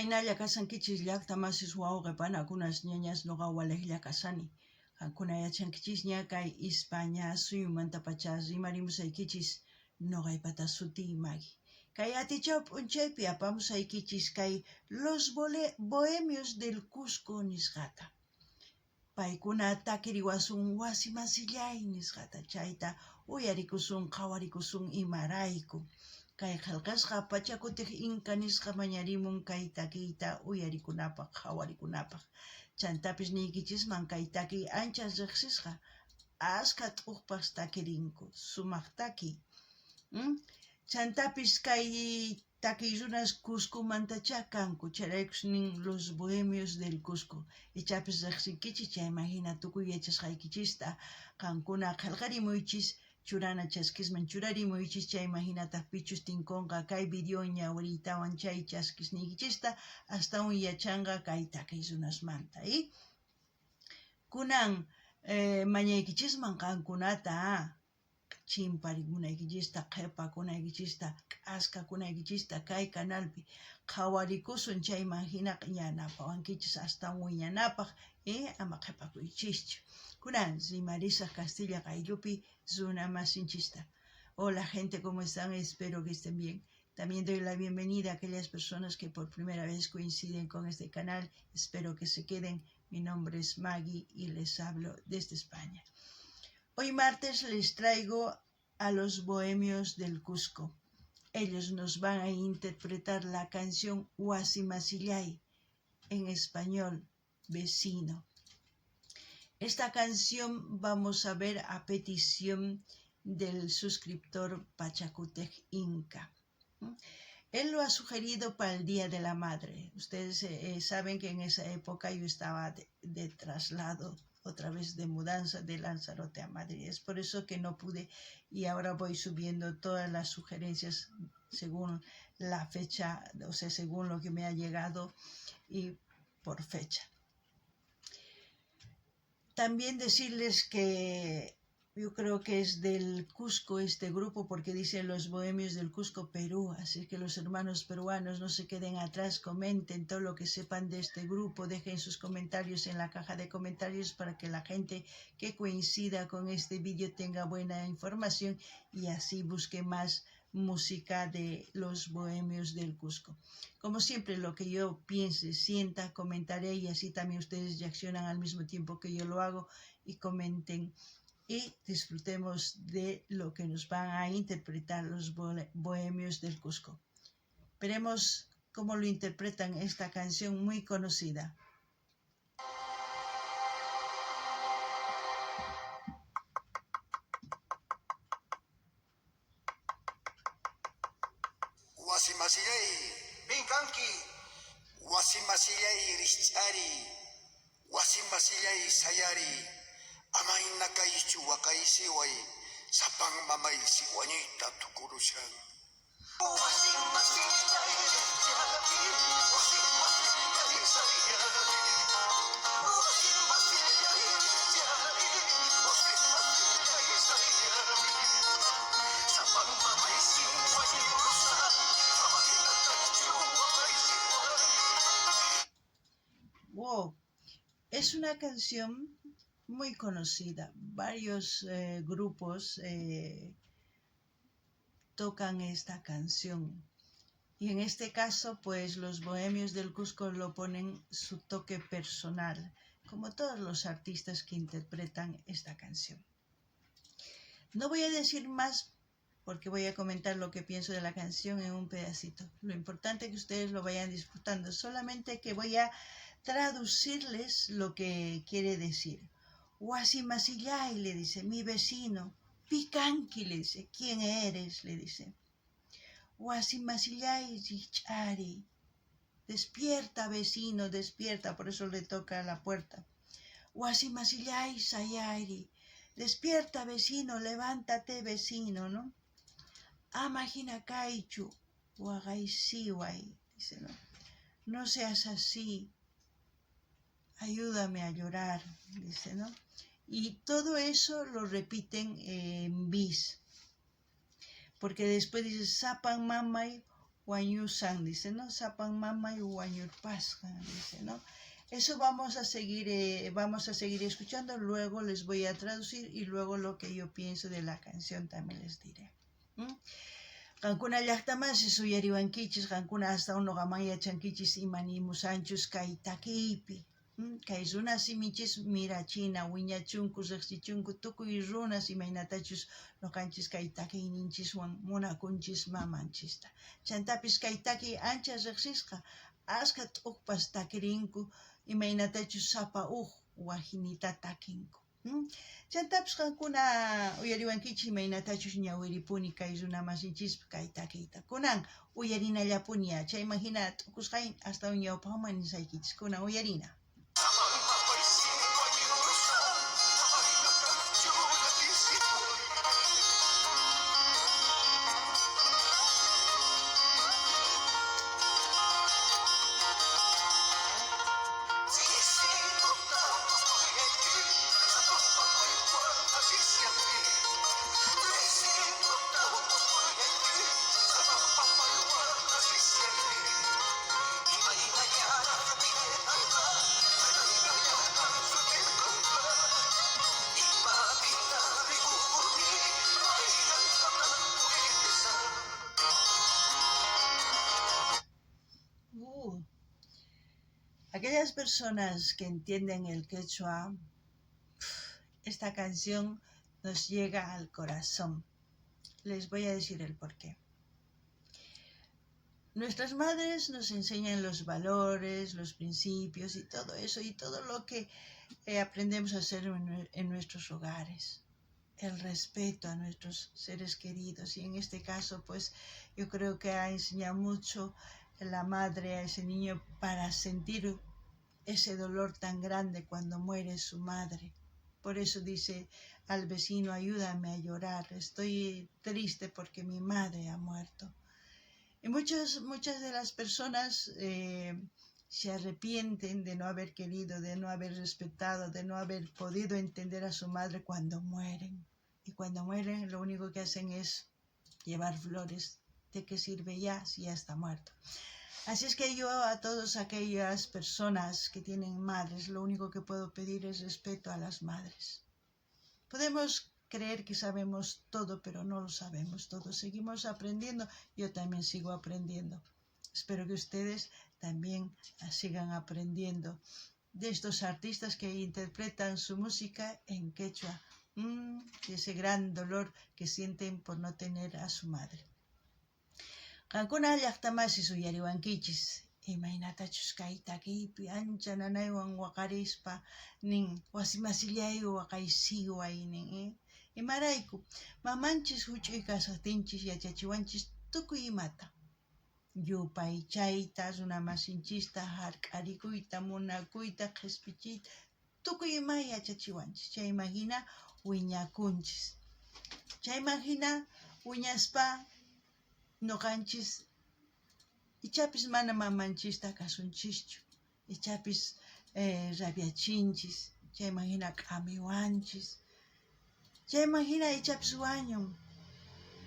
Imaynalla kashankichis llaqta masis wawqe panakunas ñañas noqa walejlla kashani. Qankuna yachankichisña kay Ispaña suyumantapacha rimarimusaykichis noqaypata sutiy Magui. Kay atichaw p'unchaypi apamusaykichis kay Los Bohemios del Cusco nisqata. Paykuna takiriwasun wasi masillay nisqata chayta uyarikusun qhawarikusun imarayku. Kay qhelqasqa Pachakutiq Inka nisqa mañarimun kay takiyta uyarikunapaq qhawarikunapaq. Chantapis niykichisman kay takiy ancha riqsisqa askha t'uqpas takirinku sumaq takiy. Chantapis kay Takiy runas Cuscomantachá kanku, chayraykus nin Los Bohemios del Cusco. Ichapis rejsinkichis chayman jina tukuy yachasqaykichista qankuna qhelqarimuychis, churana chaskisman churarimuychis, chayman jinataj pichus tinkonqa kay video ñawiriytawan chay chaskisniykichista astawan yachanqa kay takiy runasmanta. Kunan mañaykichisman qankunata Chimparikunaykichista, qhepakunaykichista, k'askakunaykichista kay canalpi qhawarikusun chayman jinaqa yanapawankichis astawan wiñanapaj ama qhepakuychischu. Kunan rimarisaj Castilla qayllupi runa masinchista. Hola gente, ¿cómo están? Espero que estén bien. También doy la bienvenida a aquellas personas que por primera vez coinciden con este canal. Espero que se queden. Mi nombre es Maggie y les hablo desde España. Hoy martes les traigo a los Bohemios del Cusco. Ellos nos van a interpretar la canción Huasimasillay, en español, vecino. Esta canción vamos a ver a petición del suscriptor Pachacutec Inca. Él lo ha sugerido para el Día de la Madre. Ustedes saben que en esa época yo estaba de traslado, otra vez de mudanza de Lanzarote a Madrid. Es por eso que no pude y ahora voy subiendo todas las sugerencias según la fecha, o sea, según lo que me ha llegado y por fecha. También decirles que yo creo que es del Cusco este grupo, porque dicen los Bohemios del Cusco, Perú. Así que los hermanos peruanos no se queden atrás, comenten todo lo que sepan de este grupo, dejen sus comentarios en la caja de comentarios para que la gente que coincida con este vídeo tenga buena información y así busque más música de los Bohemios del Cusco. Como siempre, lo que yo piense, sienta, comentaré y así también ustedes reaccionan al mismo tiempo que yo lo hago y comenten y disfrutemos de lo que nos van a interpretar los Bohemios del Cusco. Veremos cómo lo interpretan esta canción muy conocida. Wasi masillay, pin kanki? Wasi masillay rijch'ariy, wasi masillay sayariy, ama hina kaychu waqaysiway, sapan mamaysi wañuyta tukurushan. Wasi masillay rijch'ariy, wasi masillay sayariy, wasi masillay rijch'ariy, wasi masillay sayariy, sapan mamaysi wañurushan, ama hina kaychu waqaysiway. Wow, es una canción muy conocida. Varios grupos tocan esta canción. Y en este caso, los Bohemios del Cusco lo ponen su toque personal, como todos los artistas que interpretan esta canción. No voy a decir más porque voy a comentar lo que pienso de la canción en un pedacito. Lo importante es que ustedes lo vayan disfrutando, solamente que voy a traducirles lo que quiere decir. Huasimasillay, le dice, mi vecino. Picanqui, le dice, ¿quién eres? Le dice. Huasimasillay, richari. Despierta, vecino, despierta, por eso le toca la puerta. Huasimasillay, sayari. Despierta, vecino, levántate, vecino, ¿no? Ama hina kaychu, waqaysiway, dice, ¿no? No seas así, ayúdame a llorar, dice, ¿no? Y todo eso lo repiten en bis, porque después dice, sapan mamay, Wañusan, dice, ¿no? Sapan mamay wañurpasqan, dice, ¿no? Eso vamos a seguir escuchando, luego les voy a traducir y luego lo que yo pienso de la canción también les diré. Qankuna llaqtamasis uyariwankichis, qankuna hasta noqaman yachankichis ima nimusanchus kay takiypi. Kay runa simichis mirachina, wiñachunku, riqsichunku tukuy runas imaynatachus noqanchis kay takiyninchiswan munakunchis mamanchista. Chantapis kay takiy ancha riqsisqa, askha t'uqpas takirinku imaynatachus sapa uj wajinita takinku. Chantapis qankuna uyariwankichis imaynatachus ñawiripuni kay runamasinchispi kay takiyta. Kunan uyarinallapuni chayman hina t'ukusqay astawan ñawpaqman nisaykichis. Kunan uyarina. Aquellas personas que entienden el quechua, esta canción nos llega al corazón. Les voy a decir el porqué. Nuestras madres nos enseñan los valores, los principios y todo eso, y todo lo que aprendemos a hacer en nuestros hogares. El respeto a nuestros seres queridos, y en este caso, pues, yo creo que ha enseñado mucho la madre a ese niño para sentir ese dolor tan grande cuando muere su madre. Por eso dice al vecino, ayúdame a llorar, estoy triste porque mi madre ha muerto. Y muchas de las personas se arrepienten de no haber querido, de no haber respetado, de no haber podido entender a su madre cuando mueren. Y cuando mueren lo único que hacen es llevar flores. ¿De qué sirve ya si ya está muerto? Así es que yo a todas aquellas personas que tienen madres, lo único que puedo pedir es respeto a las madres. Podemos creer que sabemos todo, pero no lo sabemos todo. Seguimos aprendiendo, yo también sigo aprendiendo. Espero que ustedes también sigan aprendiendo de estos artistas que interpretan su música en quechua, ese gran dolor que sienten por no tener a su madre. Qankuna llaqtamasis uyariwankichis, imaynatachus kay takiypi ancha nanaywan waqarispa nin wasimasillay waqaysiway nin. Imarayku mamanchis huch'uy kashaqtinchis yachachiwanchis tukuy imata. Yupaychayta, runamasinchista hark'arikuyta, munakuyta, qhispichiyta, tukuy ima yachachiwanchis. Chayman hina wiñakunchis. Chayman hina wiñaspa noqanchis ichapis mana mamanchista kasunchischu, ichapis rabiachinchis, chayman hina k'amiwanchis, chayman hina ichapis wañun,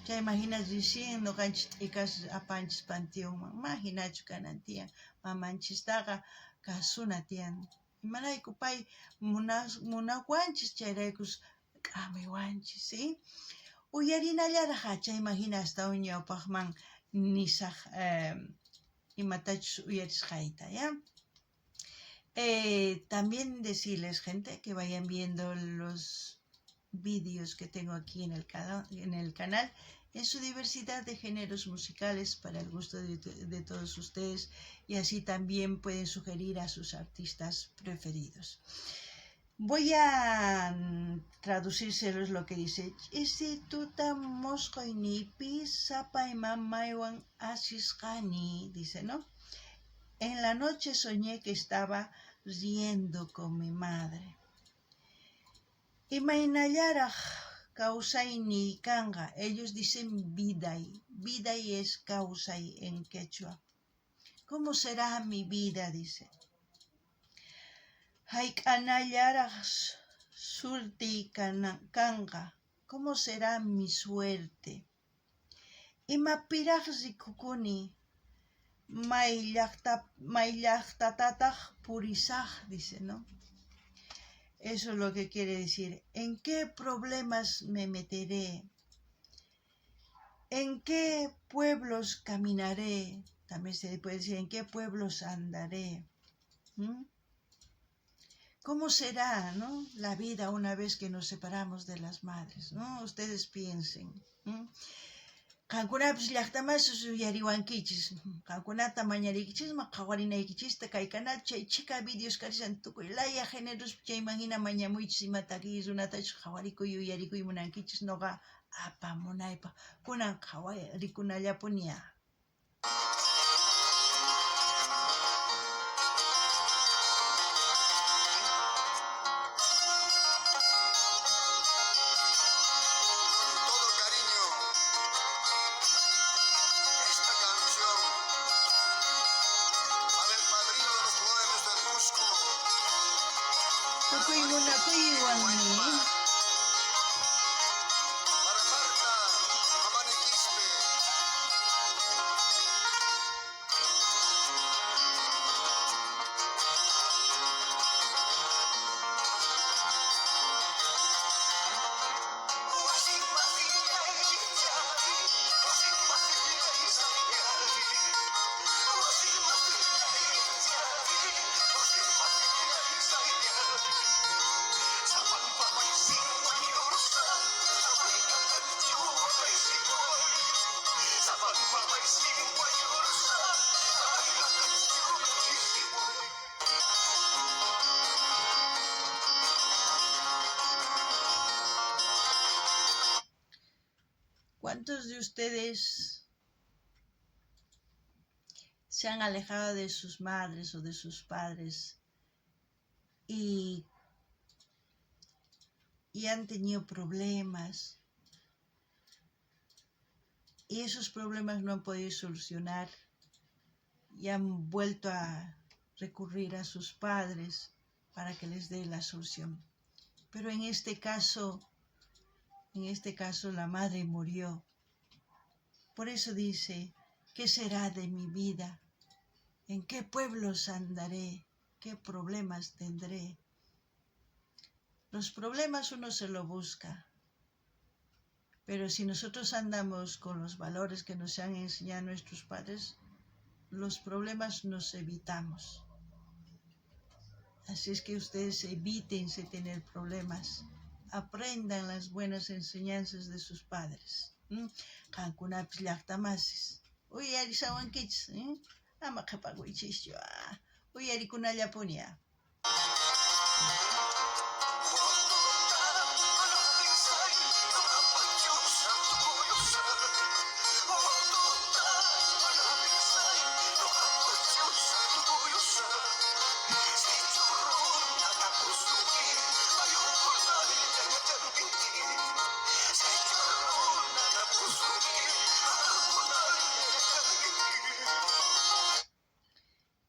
chayman hina recién noqanchis t'ikas apanchis panteonman, ma hinachu kanan tiyan, mamanchistaqa kasuna tiyan, imarayku pay munakuwanchis, chayraykus k'amiwanchis, ¿sí? Uyarinallaraj chayman hina astawan ñawpaqman nisaj imatachus uyarisqayta, ¿ya? También decirles, gente, que vayan viendo los vídeos que tengo aquí en el canal, en su diversidad de géneros musicales para el gusto de todos ustedes, y así también pueden sugerir a sus artistas preferidos. Voy a traducírselos lo que dice. Ch'isi tuta mosqoynipi sapay mamaywan asisqani, dice, ¿no? En la noche soñé que estaba riendo con mi madre. Imaynallaraj kawsayniy kanqa. Ellos dicen viday. Viday es kawsay en quechua. ¿Cómo será mi vida? Dice. Hayk'anallaraj surtiy kanqa. ¿Cómo será mi suerte? Imapiraj rikukuni. May llajta, may llajtatataj purisaj, dice, ¿no? Eso es lo que quiere decir. ¿En qué problemas me meteré? ¿En qué pueblos caminaré? También se puede decir, ¿en qué pueblos andaré? ¿Mm? ¿Cómo será, no, la vida una vez que nos separamos de las madres? ¿No? Ustedes piensen. ¿Mm? Qankunapis llajtamasis uyariwankichis. Qankunata mañariykichisman qhawarinaykichista kay canal chay chhika videos karishan tukuy laya géneros chayman hina mañamuychis ima takiy runatachus qhawarikuy yuyarikuy munankichis noqa apamunaypaq. Kunan qhawarikunallapuni. Con todo cariño, esta canción para el padrino de los bohemios del Cusco, Tukuy munakuywanmi. para Marta Mamani Quispe, ¿Cuántos de ustedes se han alejado de sus madres o de sus padres y han tenido problemas? Y esos problemas no han podido solucionar y han vuelto a recurrir a sus padres para que les dé la solución. Pero en este caso la madre murió. Por eso dice, ¿qué será de mi vida? ¿En qué pueblos andaré? ¿Qué problemas tendré? Los problemas uno se lo busca. Pero si nosotros andamos con los valores que nos han enseñado nuestros padres, los problemas nos evitamos. Así es que ustedes evítense tener problemas. Aprendan las buenas enseñanzas de sus padres. Qankunapis llajtamasis. Uyarishawankichis, ¿eh? Ama qhepakuychischu. Uyarikunallapuni.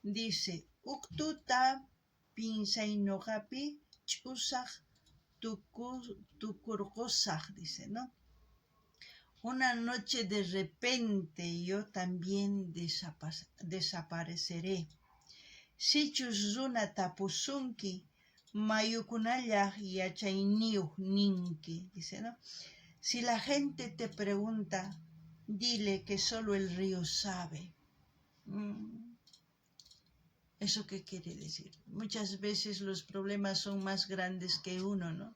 Dice, Uj tuta pinsay noqapi ch'usaj tukurqosaj, dice, ¿no? Una noche de repente yo también desapareceré. Sichus runa tapusunki, mayukunallaj yachayniyuq ninki, dice, ¿no? Si la gente te pregunta, dile que solo el río sabe. ¿Eso qué quiere decir? Muchas veces los problemas son más grandes que uno, ¿no?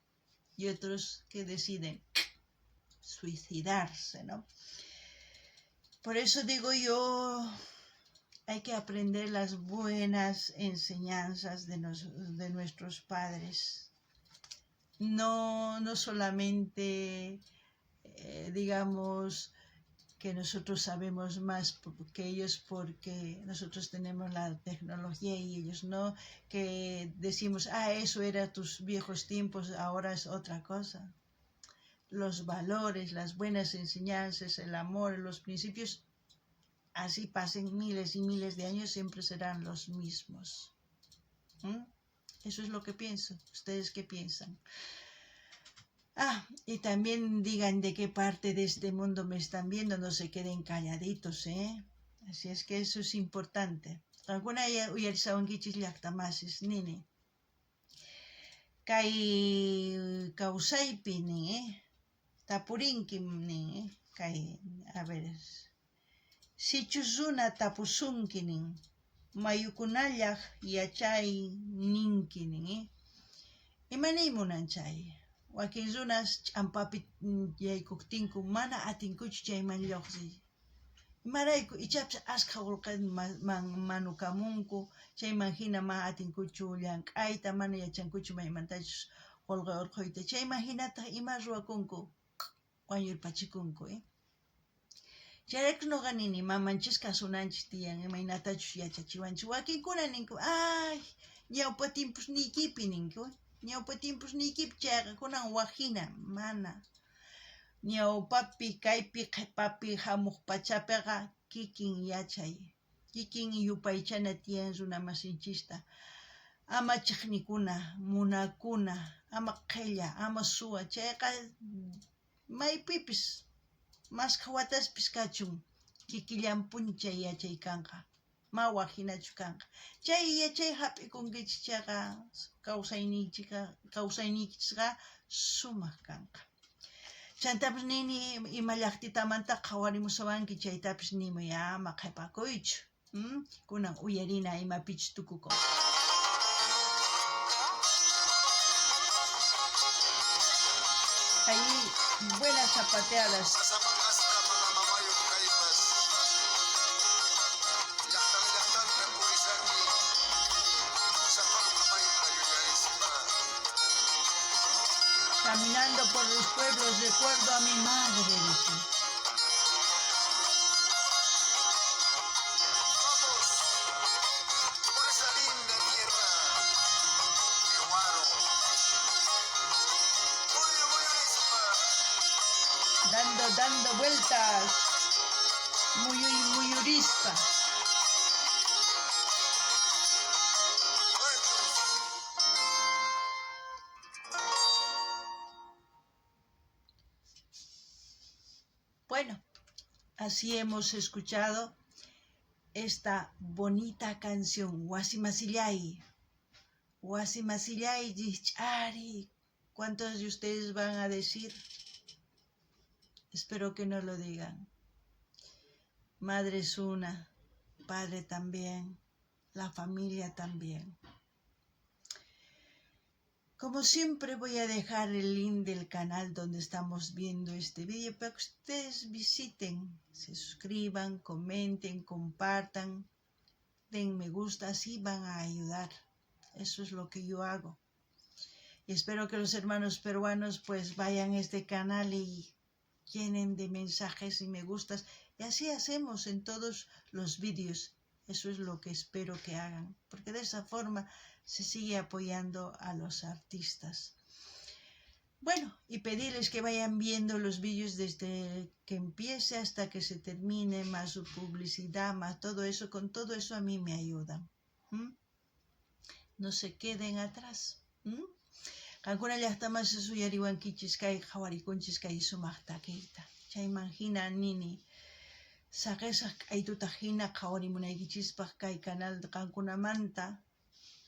Y otros que deciden suicidarse, ¿no? Por eso digo yo, hay que aprender las buenas enseñanzas de nuestros padres. No, no solamente, digamos, que nosotros sabemos más que ellos porque nosotros tenemos la tecnología y ellos no, que decimos, ah, eso era tus viejos tiempos, ahora es otra cosa. Los valores, las buenas enseñanzas, el amor, los principios, así pasen miles y miles de años, siempre serán los mismos. Eso es lo que pienso. ¿Ustedes qué piensan? Ah, y también digan de qué parte de este mundo me están viendo, no se queden calladitos, ¿eh? Así es que eso es importante. Qankuna uyarishawankichis llaqtamasis nini. Kay kawsaypi nin, eh? Tapurinki nin, eh? Kay, a ver, sichus runa tapusunki nin, mayukunallaj yachay ninki nin, eh? Ima niy munan chay? Wakin runas ch'ampapi yaykojtinku mana atinkuchu chayman llojsiy. Imarayku ichapis askha qolqe manukamunku, chayman jina mana atinkuchu llank'ayta, mana yachankuchu maymantachus qolqe orqhoyta. Chayman jinataj ima ruwakunku? Wañurpachikunku, eh? Chayrayku noqa nini, mamanchis kasunanchis tiyan, imaynatachus yachachiwanchis. Wakinkuna ninku, ay, ñawpa tiempusniykipi ninku, ñawpa tiempusniykipi chayqa kunan waj jina, mana. Ñawpapi, kaypi, qhepapi, jamuj pachapiqa kikin yachay, kikin yupaychana tiyan runa masinchista. Ama chejnikuna, munakuna, ama qhella, ama suwa, chayqa maypipis, maskha wataspis kachun, kikillanpuni chay yachay kanqa, ma waj jinachu kanqa. Chay yachay jap'ikunkichis chayqa kawsayniychisqa sumaj kanqa. Chantapis nini ima llajtitamanta qhawarimushawanki chaytapis nimuy, ama qhepakuychu. Kunan uyarina imapichus tukukun. Ahí buenas zapateadas. Sasamanasqa mana mamayuq kaypas. Llaqtan llaqtanta purishani, sapan mamayta yuyarispa. Caminando por los pueblos recuerdo a mi madre, dice. Vamos por esa linda tierra de Huaro. Muyu muyurispa. Dando, dando vueltas. Muyuy muyurispa. Bueno, Bueno, así hemos escuchado esta bonita canción, Wasimasillay. Wasimasillay, Rijch'ariy. ¿Cuántos de ustedes van a decir? Espero que no lo digan. Madre es una, padre también, la familia también. Como siempre voy a dejar el link del canal donde estamos viendo este vídeo para que ustedes visiten, se suscriban, comenten, compartan, den me gusta, así van a ayudar. Eso es lo que yo hago. Y espero que los hermanos peruanos pues vayan a este canal y llenen de mensajes y me gustas. Y así hacemos en todos los vídeos. Eso es lo que espero que hagan, porque de esa forma se sigue apoyando a los artistas. Bueno, y pedirles que vayan viendo los vídeos desde que empiece hasta que se termine, más su publicidad, más todo eso, con todo eso a mí me ayudan. No se queden atrás. Qankuna llaqtamasis uyariwankichis kay qhawarikunchis kay sumaq takiyta. Chayman hina nini saqesaq k'aytuta hina qhawarimunaykichispaq kay canal qankunamanta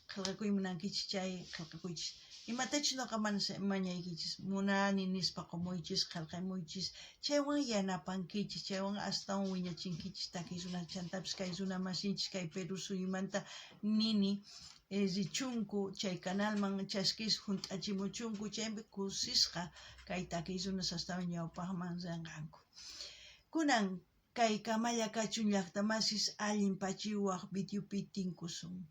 qhelqakuy munankichis chay qhelqakuychis. Imatachus noqa mana mañaykichis, munani nispa qomuychis, qhelqamuychis, chaywan yanapankichis, chaywan astawan wiñachinkichis takiy runa, chantapis kay runa masinchis kay Perú suyumanta nini richunku chay canalman chaskis junt'achimuchunku, chaypi kusisqa kay takiy runas astawan ñawpaqman rinqanku. Kunan kay kamalla kachun llaqtamasis allin pachiwaq videopi tinkusun.